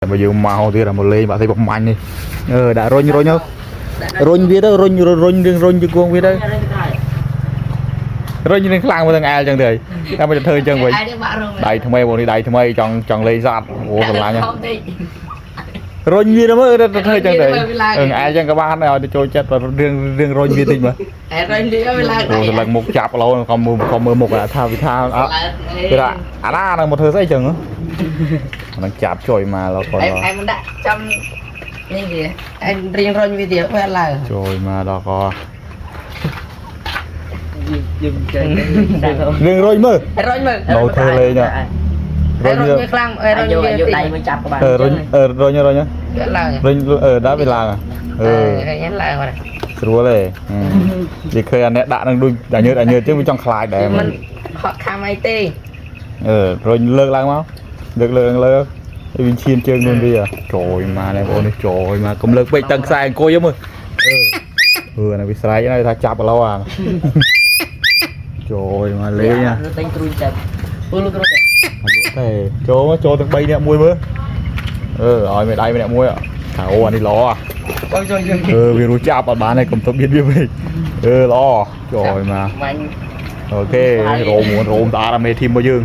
បើយើងមកទៀតអាមកលេងបាក់ស្អីបំាញ់នេះអឺដាក់រុញរុញទៅរុញវាទៅរុញរុញរឿងរុញជង្គង់វាទៅរុញរឿងខ្លាំងមកទាំងអែលចឹងទៅតែមកធ្វើចឹងវិញ ឯងបាក់រុំ ដៃថ្មីបងនេះដៃថ្មីចង់ចង់លេងសត្វអូស្រឡាញ់ ខំតិច រុញវាទៅមើលទៅធ្វើចឹងទៅអឺអែលចឹងក៏បានដែរឲ្យទៅចូលចិត្តរឿងរឿងរុញវាតិចមើល ឯងរុញវាវាឡើង អូស្រឡឹងមុខចាប់ឡូវកុំមើលកុំមើលមុខថាវាថាអត់គេថាអាណានឹងមកធ្វើស្អីចឹងហ្នឹងចាប់ជួយមកឡូវគាត់ ឯងឯងមិនដាក់ចាំនេះវាឯងរៀងរុញវាទៀតវាឡើង ជួយមកដល់ក យើងចេះ រឿងរុញមើល រុញមើល នៅធ្វើលេង រុញវាខ្លាំងរុញ យក វា យកដៃមួយចាប់ក៏បាន អឺរុញអឺរុញរុញ វាឡើង រុញអឺដាក់វាឡើងអឺ អឺញ៉ាំឡើងគាត់ ស្រួលទេនិយាយឃើញអាអ្នកដាក់នឹងដូចអាញើតអាញើតចឹងវាចង់ខ្លាចដែរ មិនហត់ខំអីទេ អឺរុញលើកឡើងមកលើកលើកលើកវាឈានជើងខ្លួនវាចូលមកនេះបងនេះចូលមកកុំលើកពេកតឹងខ្សែអង្គុយមើលអឺអឺអានេះវាស្រែកណាថាចាប់ឥឡូវអាចូលមកលេងណា ទិញគ្រូចាប់ពូលគ្រូចាប់ អត់លក់ទេចូលមកចូលទាំង3នាក់មួយមើលអឺឲ្យមេដៃម្នាក់មួយថាអូអានេះល្អ បងចូលយើង អឺវារស់ចាប់អត់បានទេកុំទៅបៀតវាពេកអឺល្អចូលមក មាញ់ OK រោមរោមស្អាតអាមេ team របស់យើង